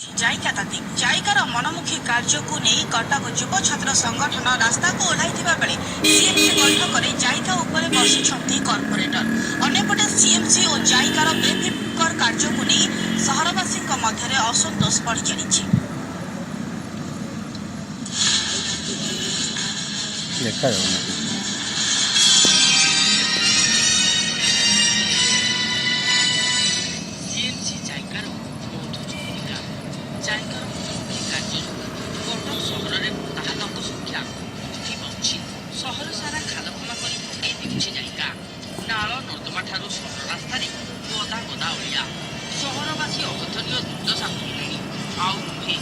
JICA ତାତି। ଜାଇକାର ମନମୁଖୀ କାର୍ଯ୍ୟକୁ ନେଇ କଟକ ଯୁବ ଛାତ୍ର ସଂଗଠନ ରାସ୍ତାକୁ ଓହ୍ଲାଇଥିବା ବେଳେ ସିଏମସି ବୈଠକରେ ଜାଇକା ଉପରେ ବର୍ଷିଛନ୍ତି କର୍ପୋରେଟର। ଅନ୍ୟପଟେ ସିଏମସି ଓ ଜାଇକାର ବେଫିକର କାର୍ଯ୍ୟକୁ ନେଇ ସହରବାସୀଙ୍କ ମଧ୍ୟରେ ଅସନ୍ତୋଷ ବଢ଼ି ଚାଲିଛି। ଦେଖାଯାଉନି କିଛି। ସିଏମସି ଜାଇକାର ମଧୁଚନ୍ଦ୍ରିକା। ଜାଇକାର ମନମୁଖୀ କାର୍ଯ୍ୟ ଯୋଗୁଁ କଟକ ସହରରେ ମୃତାହତଙ୍କ ସଂଖ୍ୟା ବୃଦ୍ଧି ପାଉଛି। ସହର ସାରା ଖାଲଖମା କରି ପକାଇ ଦେଉଛି ଜାଇକା। ନାଳ ନର୍ଦ୍ଦମା ଠାରୁ ସହର ରାସ୍ତାରେ ଗଦା ଗଦା ଅଳିଆ। ସହରବାସୀ ଅକଥନୀୟ ଦୁର୍ଦ୍ଦଶା ଭୋଗିଲେଣି। ଆଉ ନୁହେଁ,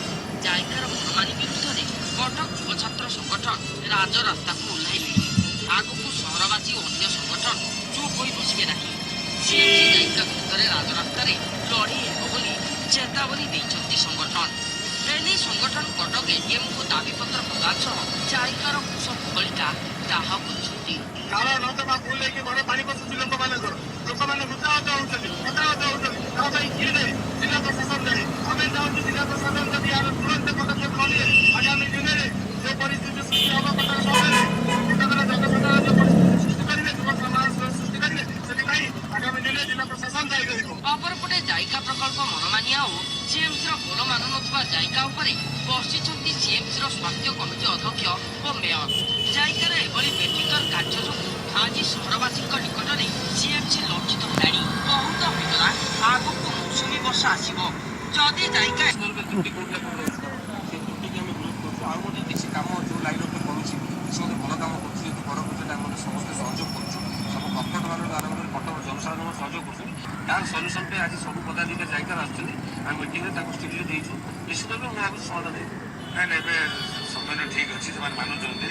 ଜାଇକାର ମନମାନି ବିରୁଦ୍ଧରେ କଟକ ଯୁବ ଛାତ୍ର ସଂଗଠନ ରାଜରାସ୍ତାକୁ ଓହ୍ଲାଇଲେଣି। ଆଗକୁ ସହରବାସୀ ଓ ଅନ୍ୟ ସଂଗଠନ ଚୁପ୍ ହୋଇ ବସିବେ ନାହିଁ। ସିଏମସି ଜାଇକା ବିରୁଦ୍ଧରେ ରାଜରାସ୍ତାରେ ଲଢ଼େଇ ହେବ ବୋଲି ଚେତାବନୀ ଦେଇଛନ୍ତି ସଂଗଠନ। ଏନେଇ ସଂଗଠନ କଟକ ଏଡିଏମ୍ଙ୍କୁ ଦାବିପତ୍ର ପ୍ରଦାନ ସହ ଜାଇକାର କୁଶ ପୁତଳିକା ଦାହ କରିଛନ୍ତି। ନାଳ ନର୍ଦ୍ଦମା ଫୁଲ ହେଇକି ଘରେ ପାଣି ପଶୁଛି ଲୋକମାନଙ୍କର। ଲୋକମାନେ ମୃତାହତ ହଉଛନ୍ତି, ହତାହତ ହଉଛନ୍ତି। ତା ପାଇଁ କିଏ ଦାୟୀ? ଜିଲ୍ଲା ପ୍ରଶାସନ ଦାୟୀ। ଆମେ ଚାହୁଁଛୁ, ଜିଲ୍ଲା ପ୍ରଶାସନ ଯଦି ଏହାର ତୁରନ୍ତ ପଦକ୍ଷେପ ନ ନିଏ, ଆଗାମୀ ଦିନରେ ଯେଉଁ ପରିସ୍ଥିତି ସୃଷ୍ଟି ହେବ କଟକ ସହରରେ, କଟକର ଜନସାଧାରଣ ଯେଉଁ ପରିସ୍ଥିତି ସୃଷ୍ଟି କରିବେ, ଯୁବ ସମାଜ ସୃଷ୍ଟି କରିବେ, ସେଥିପାଇଁ ଆଗାମୀ ଦିନରେ ଜିଲ୍ଲା ପ୍ରଶାସନ ଦାୟୀ ରହିବ। ଅପରପଟେ ଜାଇକା ପ୍ରକଳ୍ପ ମନମାନିଆ ଓ ସିଏମସିର ବୋଲ ମାନୁନଥିବା ଜାଇକା ଉପରେ ବର୍ଷିଛନ୍ତି ସିଏମସିର ସ୍ୱାସ୍ଥ୍ୟ କମିଟି ଅଧ୍ୟକ୍ଷ ଓ ମେୟର। ଜାଇକାର ଏଭଳି ବେଫିକର କାର୍ଯ୍ୟ ଯୋଗୁଁ ଆଜି ସହରବାସୀଙ୍କ ନିକଟରେ ସିଏମସି ଲଜ୍ଜିତ ହେଲାଣି। ବହୁତ ହୋଇଗଲା। ଆଗକୁ ମୌସୁମୀ ବର୍ଷା ଆସିବ। ଯଦି ଜାଇକା ତ୍ରୁଟି କୋଉଠି ନା କୋଉଠି ରହୁଛି, ସେ ତ୍ରୁଟିକି ଆମେ ବିରୋଧ କରୁଛୁ। ଆଉ ମଧ୍ୟ କିଛି କାମ ଯେଉଁ ଲାଇନ୍ ଉପରେ କରୁଛି, ସେ ମଧ୍ୟ ଭଲ କାମ କରୁଛି। ଯେହେତୁ ବଡ଼ ପ୍ରୋଜେକ୍ଟ, ଆମେ ମଧ୍ୟ ସମସ୍ତେ ସହଯୋଗ କରୁଛୁ। ସବୁ କର୍ପୋରେଟମାନଙ୍କଠୁ ଆରମ୍ଭ କରି କଟକର ଜନସାଧାରଣ ସହଯୋଗ କରୁଛନ୍ତି। ତାର ସଲ୍ୟୁସନ୍ ପାଇଁ ଆଜି ସବୁ ପଦାଧିକାରୀ ଜାଇକାର ଆସୁଛନ୍ତି। ଆମେ ମିଟିଂରେ ତାକୁ ଷ୍ଟ୍ରିକ୍ଟଲି ଦେଇଛୁ। ନିଶ୍ଚିତ ଭାବେ ମୁଁ ଭାବୁଛି ସମାଧାନ ହେଇଯିବ। ନାଇଁ ନାଇଁ, ଏବେ ସମୟ ଠିକ୍ ଅଛି, ସେମାନେ ମାନୁଛନ୍ତି।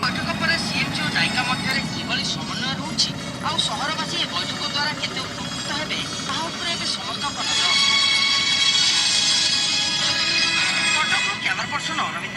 ବୈଠକ ପରେ ସିଏମସି ଓ ଜାଇକା ମଧ୍ୟରେ କିଭଳି ସମନ୍ୱୟ ରହୁଛି ଆଉ ସହରବାସୀ ଏ ବୈଠକ ଦ୍ୱାରା କେତେ ଉପକୃତ ହେବେ, ତାହା ଉପରେ ଏବେ ସମସ୍ତଙ୍କ ନଜର। କଟକରୁ କ୍ୟାମେରା ପର୍ସନ ଅରବିନ୍ଦ